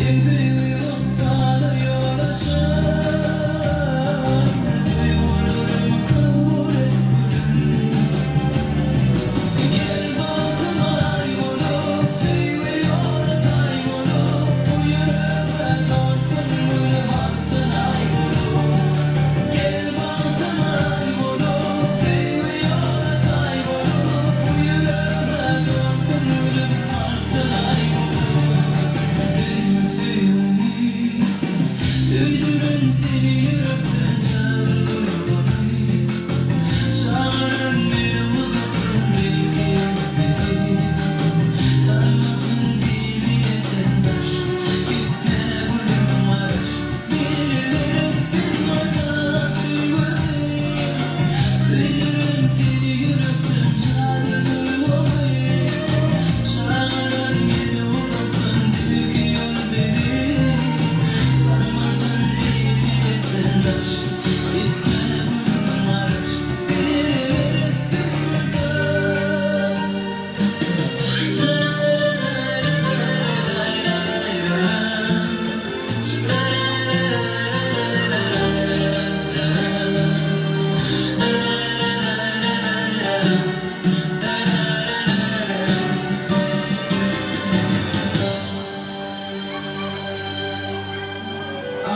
Seň söýgiň okdana ýol açan Duýgularym kabul et gülüm Gel bagtyma aý bolup Söýgi ýola taý bolup Bu ýüregime dolsun gülüm altyn aý bolup Gel bagtyma aý bolup Söýgi ýola taý bolup Bu ýüregime dolsun gülüm altyn aý bolup Söýme söýgini Söýdüren seni ýürekden çagyrany Çagyran meni uzakdan belki ýetmedi Sarmasyn diýip ýeten daş Gitme gülüm garaş Biribiris biz mydam söýgüli Söýdüren seni ýürekden jady duýguly Çagyran meni uzakdan belki ýörmedi Sarmasyn diýip ýeten daş Gitme gülüm garaş Biribiris biz mydam.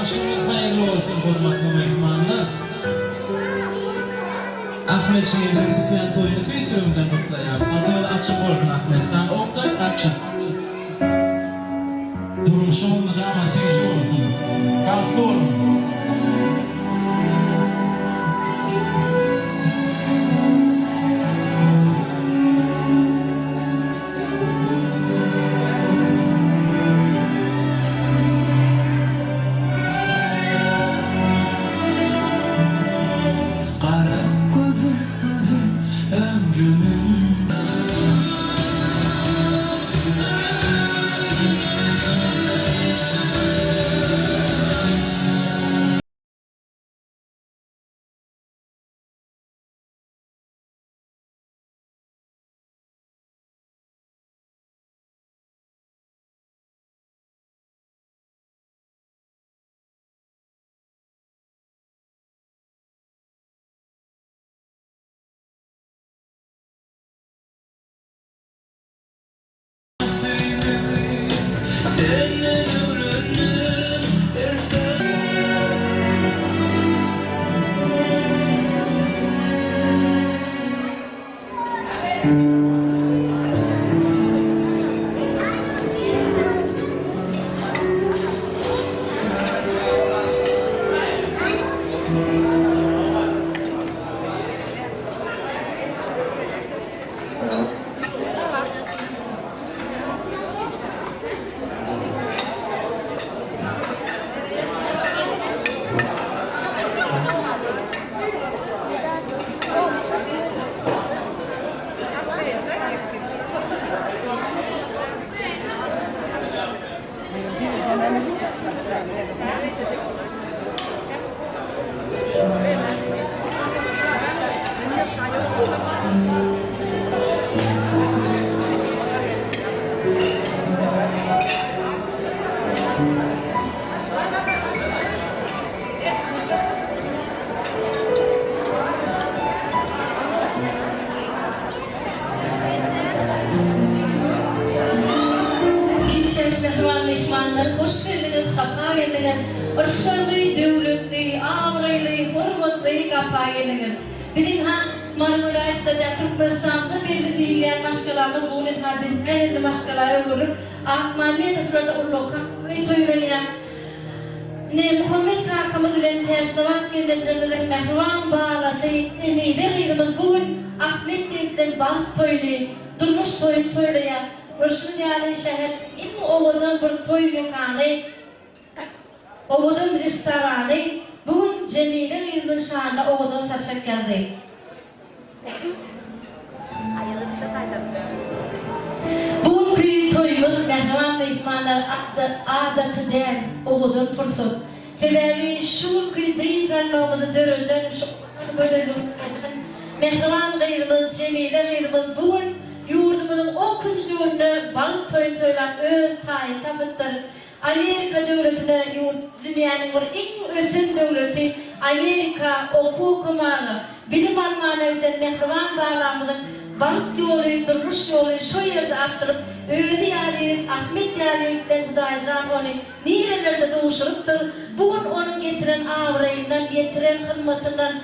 Agşamyňyz haýyrly bolsun hormatly myhmanlar! Ahmet şeýle tutýan toýuny tüýs ýüregimden gutlaýan. Bagtyňyz açyk bolsun Ahmet jan. Oklar açyk. Durmuşyňyz mydama süýji bolsun. Bagtly boluň. Gara gözüm gözüm ömrümiň. Söýmegi senden öwrendim Giç ýaş mähriban myhmanlar, hoş geldiňiz, sapa geldiňiz. Yrsarly, döwletli, abraýly, hormatly gapa geldiňiz. Biz ynha Mary welaýatda däl, Türkmenistanda belli diýilýän maşgalamyz bu gün ynha dünýä belli maşgala öwrülip, Akmämmedowlarda ullakan toý toýlanýar. Ine, Muhammet kakamyz bilen Täçnabat gelnejemiziň mähriban balasy Emile gyzymyz bu gün Ahmet ýigit bilen bagt toýuny, durmuş toýuny toýlaýar. Görşüňiz ýaly, şäheriň iň owadan bir toý mekany, owadan restorany bu gün Jemile gyzynyň şanyna owadan saçak ýazdy. Bu günki toýumyz mähriban myhmanlar adaty däl, owadan pursat. Sebäbi şu günki dynç almagymyzy döreden, şu owadan gözelligi döreden mähriban gyzymyz Jemile gyzymyz bu gün ýurdumyzyň o künjeginde bagt toýuny toýlap öz taýyny tapypdyr. Amerika döwletine ýurt dünýäniň bir iň ösen döwleti Amerika okuw okamaga, bilim almana giden mähriban balamyzyň bagt ýoly, durmuş ýoly şo ýerde açylyp, özi ýaly ýigit Ahmet ýaly ýigitden Hudaýjan ony nirelerde duşurypdyr, bu gün onuň getiren abraýyndan, ýetiren hyzmatyndan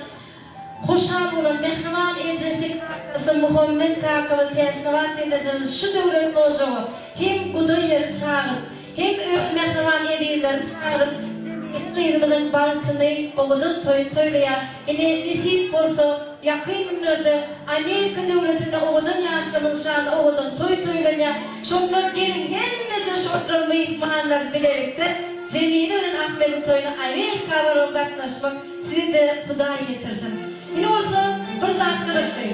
Hoşal bolan mähriban ejesi, kakasy Muhammet kakamyz Täçnabat gelnejemiz şu döwletli ojaga hem guda ýeri çagyryp, hem öz mähriban ezizlerini çagyryp, Jemile gyzymyzyň bagtyny, owadan toýuny toýlaýar. Ine, nesip bolsa, ýakyn günlerde Amerika döwletinde owadan ýaşlarymyzyň şanyna owadan toý toýlanýar. Şonda geliň hemmeje şolar myhmanlar bilelikde Jemile bilen Ahmediň toýuna Amerika baryp gatnaşmak Sizi-de Hudaý ýetirsin. Indi bolsa bir zat gyzykly.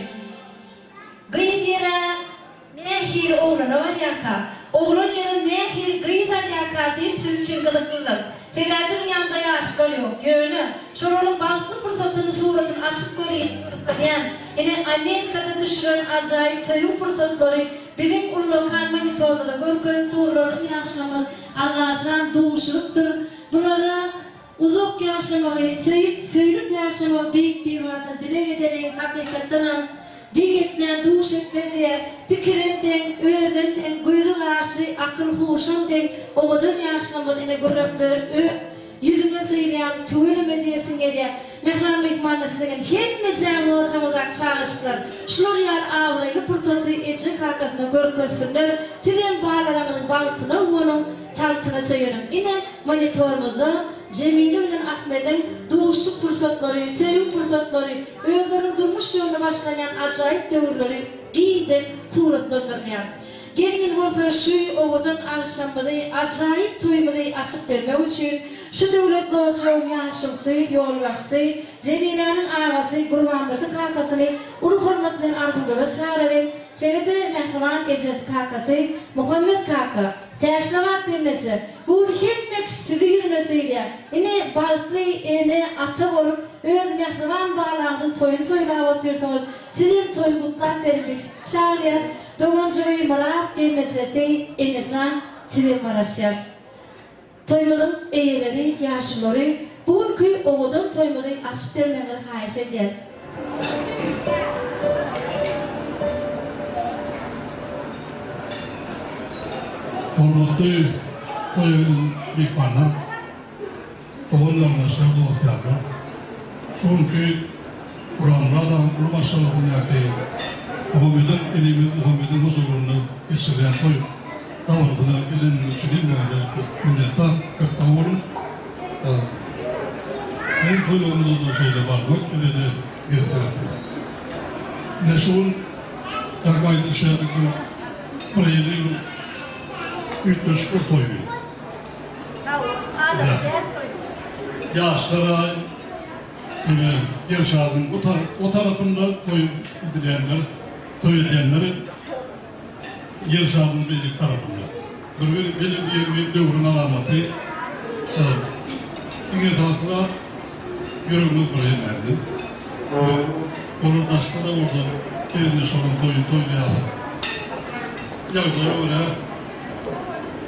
Gyz ýere nähili oglana barýarka, oglan ýere nähili gyz alýarka diýip siz üçin gyzyklydyr. Sebäbi biziň ýanymyzda ýaşlar ýok. Ýöne, şolaryň bagtly pursatyny suratyny açyp görýän, görkezýän, ine Amerikada düşüren ajaýyp söýgi pursatlary biziň ullakan monitorymyzda görkezip durlar, ýaşlarymyz Allajan duşurypdyr. Bulara Uzak ýaşamagy, söýüp, söýlüp ýaşamagy Beýik Biribardan dileg edeliň, hakykatdanam, deň etmän duş etmez diýýär. Pikirem deň, özem deň, gözi-gaşy, akyl-huşam deň, owadan ýaşlarymyz ine göreňde öz ýüzüňe sylýaň, tüweleme diýesiň gelýär. Mähriban myhmanlar siziňem hemmejäňiz ojagyňyzdaky çagajyklar şular ýaly abraýly pursaty eje-kakasyna görkezsinler, sizem balalaryňyzyň bagtyna guwanyň, tagtyna söýeniň. Ine, monitorymyzda Jemile bilen Ahmediň duşuşyk pursatlary, söýgi pursatlary, özleriniň durmuş ýoluna başlanýan ajaýyp döwürleri giňden suratlandyrylýar. Geliň bolsa şu owadan agşamymyzy, ajaýyp toýumyzy açyp bermek üçin şu döwletli ojagyň ýaşulusy, ýolbaşçysy, Jemiläniň agasy Gurbandurdy kakasyny uly hormat bilen arzuwlara çagyralyň. Şeýle-de mähriban ejesi kakasy Muhammet kaka, Täçnabat gelneje, bu gün hemme kişi sizi ýüzüne söýýär. Ine, bagtly ene, ata bolup, öz mähriban balaňyzyň toýuny toýlap otyrsyňyz. Sizem toýy gutlap beriň diýip çagyrýar. Doganjygy Myrat gelnejesi Enejan sizem garaşýas. Toýumyzyň eýeleri, ýaşululary bu günki owadan toýumyzy açyp bermegiňizi haýyş edýäs. Hormatly toýa gelen myhmanlar, dogan-garyndaşlar, dost-ýarlar! Şu günki Gurbanmyrat agaň uly maşgalasyndaky Muhammediň inimiz Muhammediň huzurynda geçirilýän toý dabarasyna geleniňiz üçin hemmäňize köp minnetdar, köp sag boluň! Biziň toýlarymyzda-da şeýle barmak bize-de miýesser etsin. Ine şu gün ýaňky aýdylyşy ýaly bir bir ýyly bir üýtgeşik bir toý. Ýaşlar aý ine Ýer şarynyň bu o tarapynda toý edilýänler, toý edýänler Ýer şarynyň beýleki tarapynda. Bir bir bir bir döwrüň alamaty. Iň esasy zat ýüregimiz bir hemmämiziň. Olar daşda-da bolsa biz-de şolaryň toýuny toýlaýarys. Ýagdaýa görä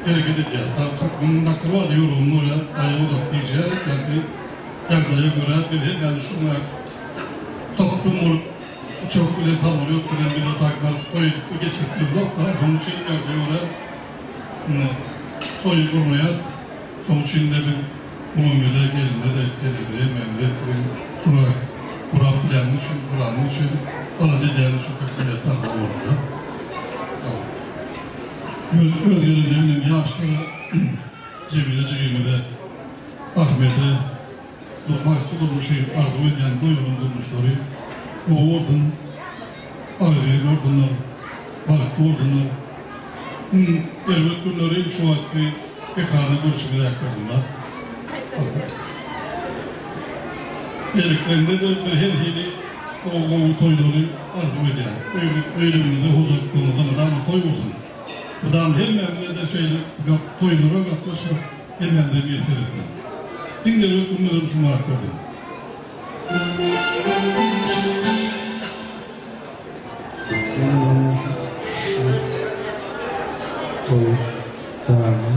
hereket edýäris. Taý türkmeniň nakyly bar, ýüregime görä aýak uzat diýilýär. Ýagny ýagdaýa görä biz hemmämiz şuňa toplum bolup Uçak bilen, samolýot bilen bize taýdan toý geçirip durlak-da, şonuň üçin ýagdaýa görä toý gurnaýas. Şonuň üçin-de biz Muhammede, gelnine-de, enemize, hemmämize siziň gura gurap bilýäniňiz üçin, guranyňyz üçin, alada edýäniňiz üçin köp minnetdar bolmaly-da. Öz öz gezeginde menem ýaşlara, Jemile jigimize, Ahmede, Bagtly durmuşy arzuw edýän goý olaň durmuşlary gowy bolsun, agzybir bolsunlar, bagtly bolsunlar. Iň erbet günleri şu wagtky ekranda görşümiz äklerinde. Geljeklerinde-de bir her hili gowy gowy toýlary arzuw edýän. Öýleriňizde, hojalyklaryňyzda mydama toý bolsun. Mydama hemmämize-de şeýle toýlara gatnaşmak Hemmämize miýesser etsin. Iň erbet günlerem şu wagt boldy. Men şu toý dagyn.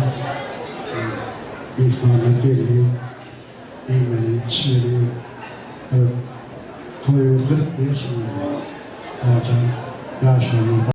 Myhmanlar geldi, iýmeli, içmeli. Toý gyzykly geçmeli. Bajan ýaşlarynyň.